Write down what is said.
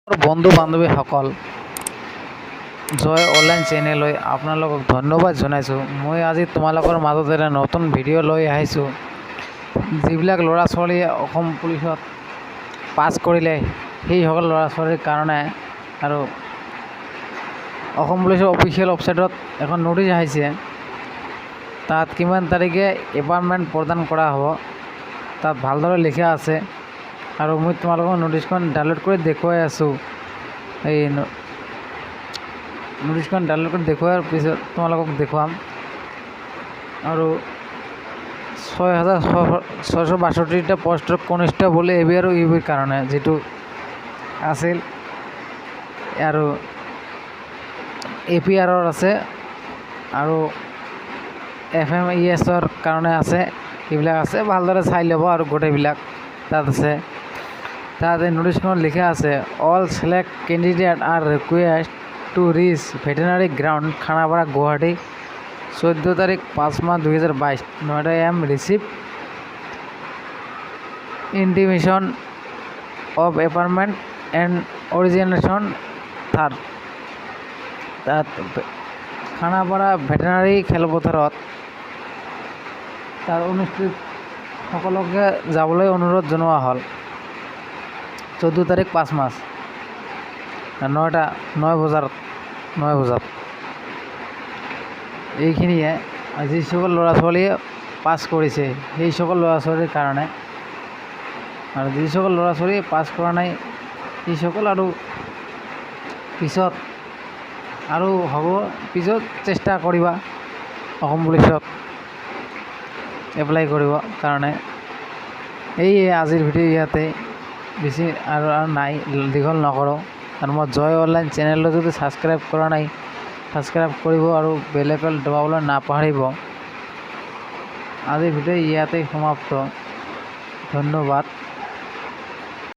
বন্ধু বান্ধৱীসকল, জয় অনলাইন চেনেললৈ আপোনালোকক ধন্যবাদ জনাইছোঁ। মই আজি তোমালোকৰ মাজত এটা নতুন ভিডিঅ' লৈ আহিছোঁ। যিবিলাক ল'ৰা ছোৱালীয়ে অসম পুলিচত পাছ কৰিলে, সেইসকল ল'ৰা ছোৱালীৰ কাৰণে আৰু অসম পুলিচৰ অফিচিয়েল ৱেবছাইটত এখন ন'টিচ আহিছে। তাত কিমান তাৰিখে এপইণ্টমেণ্ট প্ৰদান কৰা হ'ব, তাত ভালদৰে লিখা আছে আৰু মই তোমালোকক ন'টিচখন ডাউনলোড কৰি দেখুৱাই আছোঁ। এই ন'টিচখন ডাউনলোড কৰি দেখুওৱাৰ পিছত তোমালোকক দেখুৱাম। আৰু 6662টা পষ্টৰ কনিষ্টেবল এ বি আৰু ইউ বিৰ কাৰণে যিটো আছিল আৰু এ পি আৰৰ আছে আৰু এফ এম ই এছৰ কাৰণে আছে, এইবিলাক আছে। ভালদৰে চাই ল'ব। আৰু গোটেইবিলাক তাত আছে। তাত এই ন'টিচখনত লিখা আছে, "All select candidate are request to reach Veterinary Ground, Khanapara, Guwahati, 14 তাৰিখ 5 মাহ 2022, 9টা AM, receive intimation of appointment and orientation." তাত তাত খানাপাৰা ভেটেনাৰী খেলপথাৰত তাত অনুষ্ঠিত সকলোকে যাবলৈ অনুৰোধ জনোৱা হ'ল। 14 তাৰিখ 5 মাহ 9 বজাত। এইখিনিয়ে যিসকল ল'ৰা ছোৱালীয়ে পাছ কৰিছে, সেইসকল ল'ৰা ছোৱালীৰ কাৰণে। আৰু যিসকল ল'ৰা ছোৱালীয়ে পাছ কৰা নাই, সেইসকল আৰু পিছত আৰু হ'ব, পিছত চেষ্টা কৰিবা অসম পুলিচত এপ্লাই কৰিব কাৰণে। এইয়ে আজিৰ ভিডিঅ' ইয়াতে, বেছি আৰু নাই, দীঘল নকৰোঁ। আৰু মই জয় অনলাইন চেনেলটো যদি ছাবস্ক্ৰাইব কৰা নাই, ছাবস্ক্ৰাইব কৰিব আৰু বেল আইকন দবাবলৈ নাপাহৰিব। আজিৰ ভিডিঅ' ইয়াতেই সমাপ্ত। ধন্যবাদ।